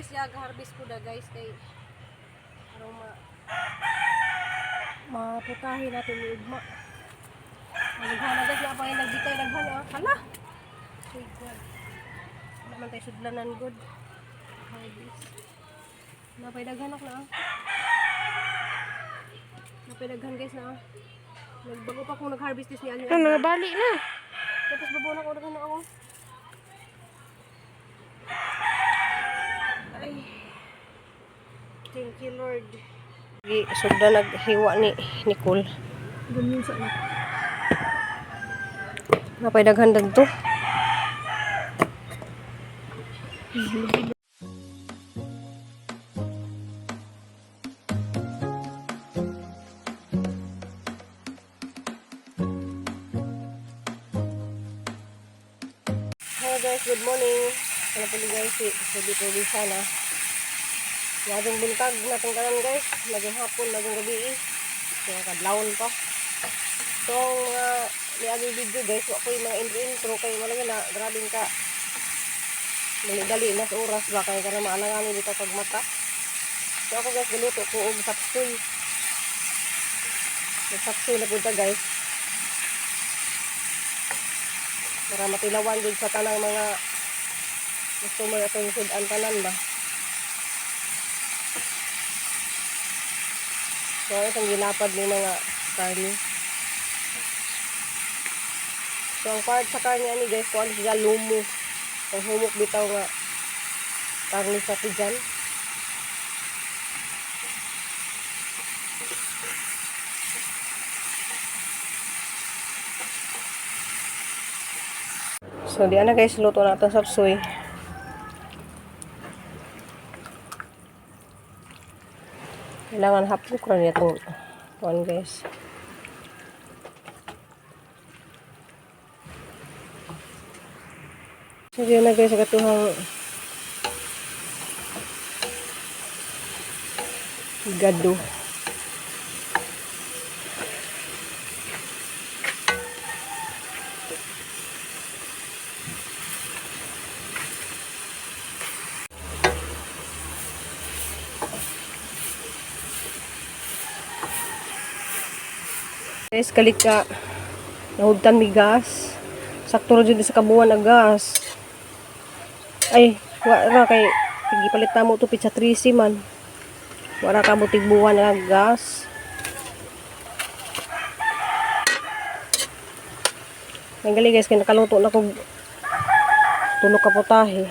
Guys, ya harvest ko da, guys, kay aron maputahi natin ni ugma. Naghan na, guys, na pa nagbitay daghan ah. Hala. My God. Wala man tayo sudlanan good. Harvest. Napay daghan na ah. Napay daghan, guys, na ah. Nagbago pa kung nag-harvest this ni ani. Ano, nabali na. Tapos babaw na ko daghan na ako. Ay. Thank you, Lord. Gi sugda naghiwa ni Nicole. Ganyan sa anak. Napay daghan dagto. Hello guys, good morning. Ano po guys, si Sabi Provinciana. Naging buntag natong kanan, guys, naging hapon, naging gabi eh. Kaya kadlawon pa. So, mga niaging video, guys, wa ko'y mga intro-intro kay wala na, grabing ka. Dali-dali na sa oras ba kay kana maalang amin dito pag mata. So ako, guys, galuto ko og sapsoy. Sapsoy na pud ta, guys. Para matilawan jud sa tanang mga customer atong sud-an tanan ba. So itong ginapad ni mga karne. So ang part sa karne ani, guys, kuan siya, lumo. Ang humok bitaw nga karne sa tiyan. So di ana, guys, luto na itong sapsoy. Kailangan half cook ra niya itong kuan, guys. So di na, guys, katuhang gado. Guys, kalit ka nahugtan mi gas. Sakto ra jud sa kabuan ang gas. Ay, wa ra kay gipalit na mo to pitsa 13 man. Wala ka butig buwan nga gas. Nanggali, guys, kay nakaluto na kog tulo ka putahe.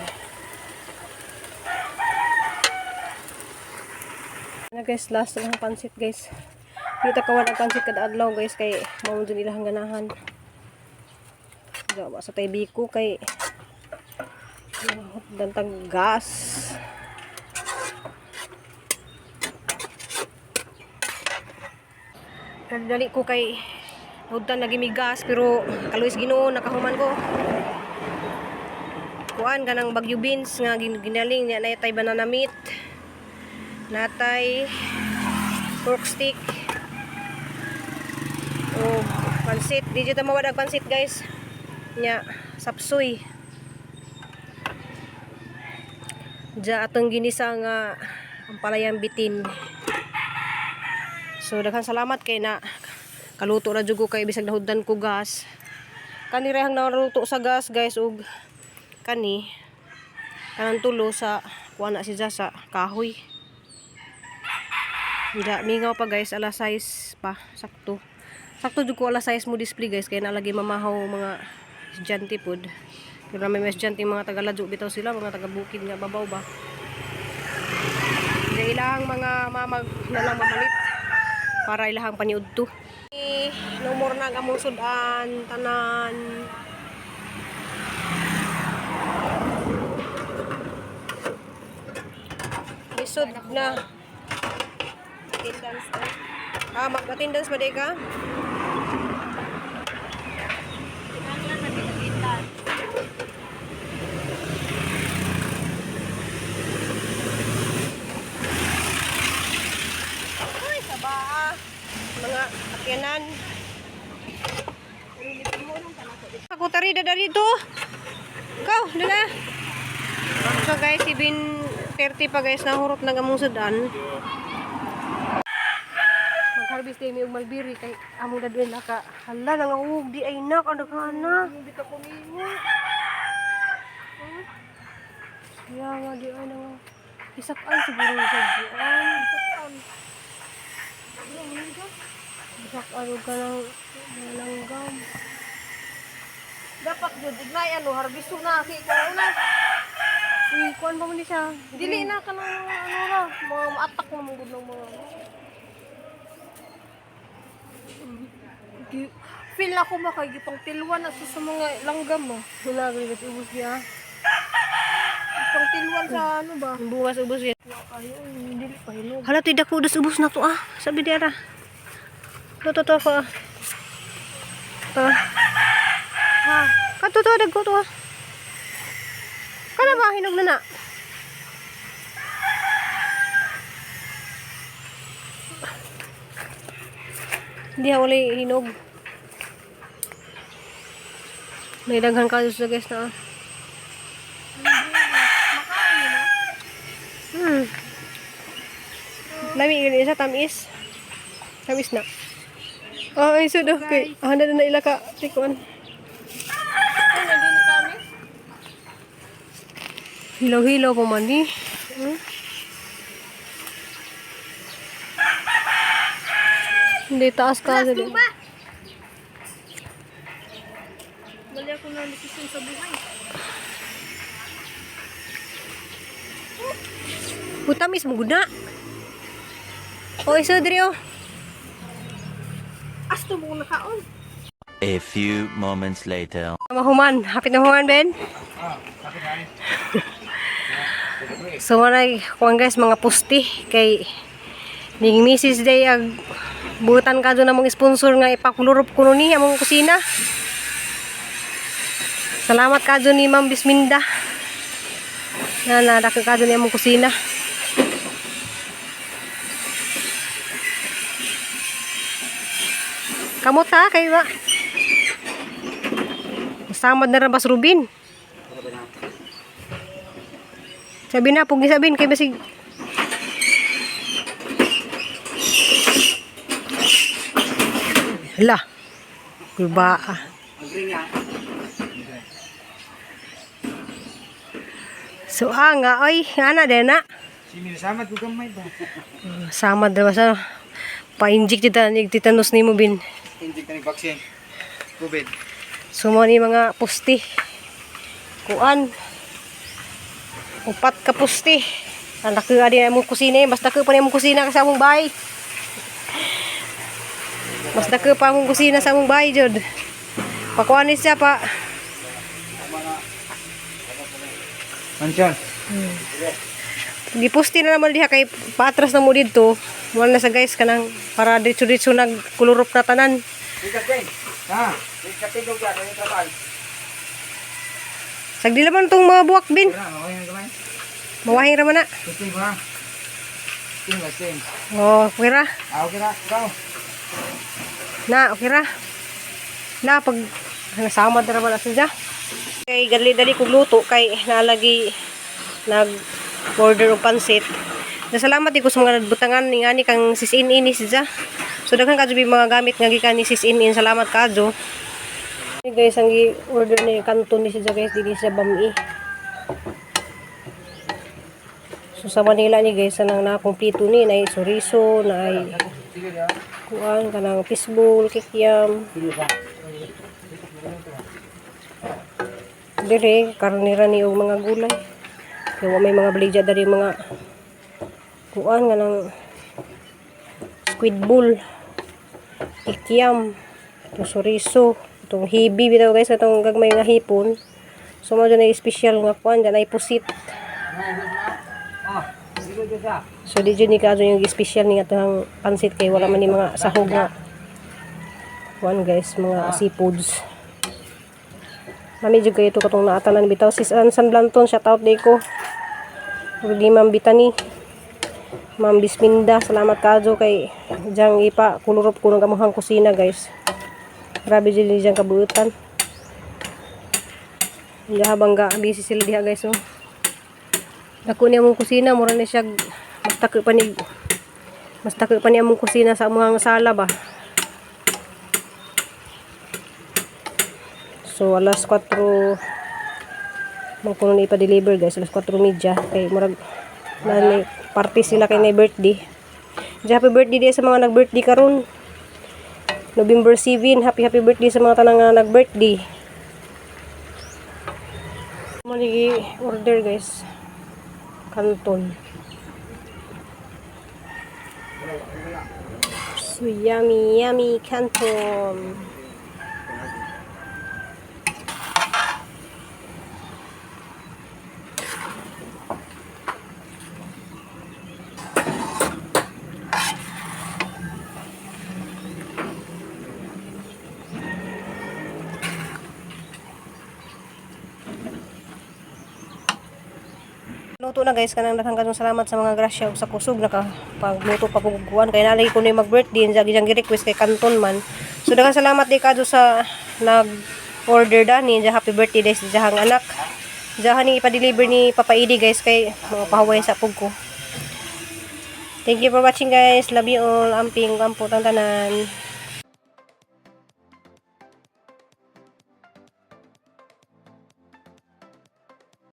Na guys, last na ang pansit, guys. Kita kawan ang pansit kada adlaw, guys, kay mao jud ilang ganahan. Gawa sa tay biko kay dantag gas. Dali ko kay hugtan lagi mi gas, pero kaluis Ginoo nakahuman ko. Kuan kanang Bagyo beans nga ginaling niya na tay banana meat. Natay pork stick. O pansit. Di jud ta mawad ang pansit, guys. Nya sapsoy. Diya atong ginisa nga ang palayang bitin. So daghan salamat kay na kaluto ra jud ko kay bisag nahuddan ko gas. Kani rehang naluto sa gas, guys, ug kani kanang tulo sa kuha na si sa kahoy. Diya, mingaw pa, guys, alas 6 pa, sakto. Sakto jud ko alas 6 mo display, guys, kay nalagi mamahaw mga estudyante pod. Pero may mga estudyante, mga tagaladyo bitaw sila, mga taga bukid nga babaw ba. Diya ilahang mga mamag na lang mamalit para ilahang paniudto. Eh, no more na ang among sudan, tanan. Lisod na. Attendance ko. Ah, mag-attendance ba di ka? Kinahanglan na attendance. Ay, sabaa. Mga akyanan. Ako tari da dito. Go, dala. So guys, 7:30 4:30 pa guys, nahurot na among sudan. Mag-harvest day mi og mulberry kay among dadun na ka. Hala nangahug di ay nak ang daghana. Hindi ka kumingo. Siya nga di ay nang isak-an siguro sa dian. Isak-an og kanang langgam. Dapat jud ignay ano harbiso na kay ikaw na. Uy, kuan pa man ni siya. Dili na kanang ano ra, mga maatak na mong gud ng mga ano. Feel ako makagipang tilwan na sa mga langgam mo. Wala guys, ubos niya. Pang tilwan sa ano ba? Ang bungas ubos niya. Kayo, dili pa hinog. Hala to'y dako das ubos na to ah. Sabi di ara. To to to ko. Ah. To. Ha? Kato to dagko to ah. Kana ba hinog na na? Hindi ha walay hinog. May daghan ka sa guys na ah. Makain na. Lami yun isa tamis. Tamis na. Oh, ay sud okay. Ah, na na ila ka tikuan. Ay, nandini kami. Hilaw-hilaw pa man ni. Hindi taas ka sa Ba? Dali ako na desisyon sa buhay. Utamis mo gud na. Oh, iso diri oh. Asto mo nakaon. A few moments later. Mahuman, hapit na human Ben. So maray kuan guys mga pusti kay ning Mrs. Day ag butan ka na mong sponsor nga ipakulurop kuno ni among kusina. Salamat kadyo ni Ma'am Bisminda. Na nadako kadyo ni among kusina. Kamot ha kay ba? Samad na rabas Rubin. Sabi na, pugi sabin kay basig. Hala. Kulba ah. So ah nga oy, ana din na. Simi samad ko gamay ba? Samad na ba sa pa-inject tita tetanus nimo bin. Inject na ni vaccine. COVID. So mo ni mga pusti. Kuan. Upat ka pusti. Ang laki adi among kusina eh. Mas dako pa ni among kusina ka sa among bahay. Mas dako pa among kusina sa among bahay jud. Pakuan ni siya pa. Mansyon. Gipusti na naman diha kay paatras na mo didto. Wala na sa guys kanang para diretso-diretso nagkulurop na tanan. Ikatin. Ha? Ikatin ko ka kay trabaho. Sagdi naman tong mga buwak bin. Wala, maway na gamay. Mawahing ra man na. Kusting ko ha. Sting ba sting? Oh, okay ra. Ah, okay na. Ikaw. Na, okay ra. Na, pag nasama na naman sa dya. Kay dali-dali kong luto kay nalagi nag order og pansit. Nasalamat ko sa mga nagbutangan ni ngani kang sis in ni siya. So daghan kadyo bi mga gamit nga gikan ni sis in. Salamat kadyo. Hey guys, ang gi-order ni kanto ni siya guys dili siya bami. So sa Manila ni guys anang na kumpleto ni na chorizo, na ay kuan kanang fishbowl, kikiam. Dire karnira ni og mga gulay. Kay wa may mga baligya diri mga kuan nga ng squid ball, kikiam, itong chorizo, itong hibi bitaw guys, itong gagmay nga hipon. So mo na special nga kuan dyan ay pusit. Ah, sige ko siya. So di jud ni kaadto yung special ni atong pansit kay wala man ni mga sahog nga kuan guys, mga seafoods. Mami jud kayo to katong naatanan bitaw sis Ann San Blanton, shout out day ko. Ug di Ma'am Bitani. Ma'am Bisminda, salamat kaadto kay diyang ipa kulurop ko ng amuhang kusina guys. Grabe jud ni diyang kabuutan. Hindi habang ga busy sila diha guys oh. Dako niya mong kusina, mura ni siya mas tako pa ni among kusina sa among sala ba. So alas 4 man kuno ni ipa-deliver, guys, alas 4:30 kay murag na party sila kay na birthday. Diya, happy birthday di sa mga nag-birthday karon. November 7, happy happy birthday sa mga tanang nga nag-birthday. Mo ni order, guys. Canton. So yummy, yummy canton. Luto na, guys, kanang daghang kayong salamat sa mga grasya ug sa kusog naka pagluto pa pug kuan kay nalagi ko ni mag-birthday unsa gijang gi-request kay kanton man. So daghang salamat di kadto sa nag order dani. Unsa happy birthday guys jahang anak. Jahan ni ipa-deliver ni Papa Idi, guys, kay mga pahuway sa pug ko. Thank you for watching, guys. Love you all. Amping ampo tanan.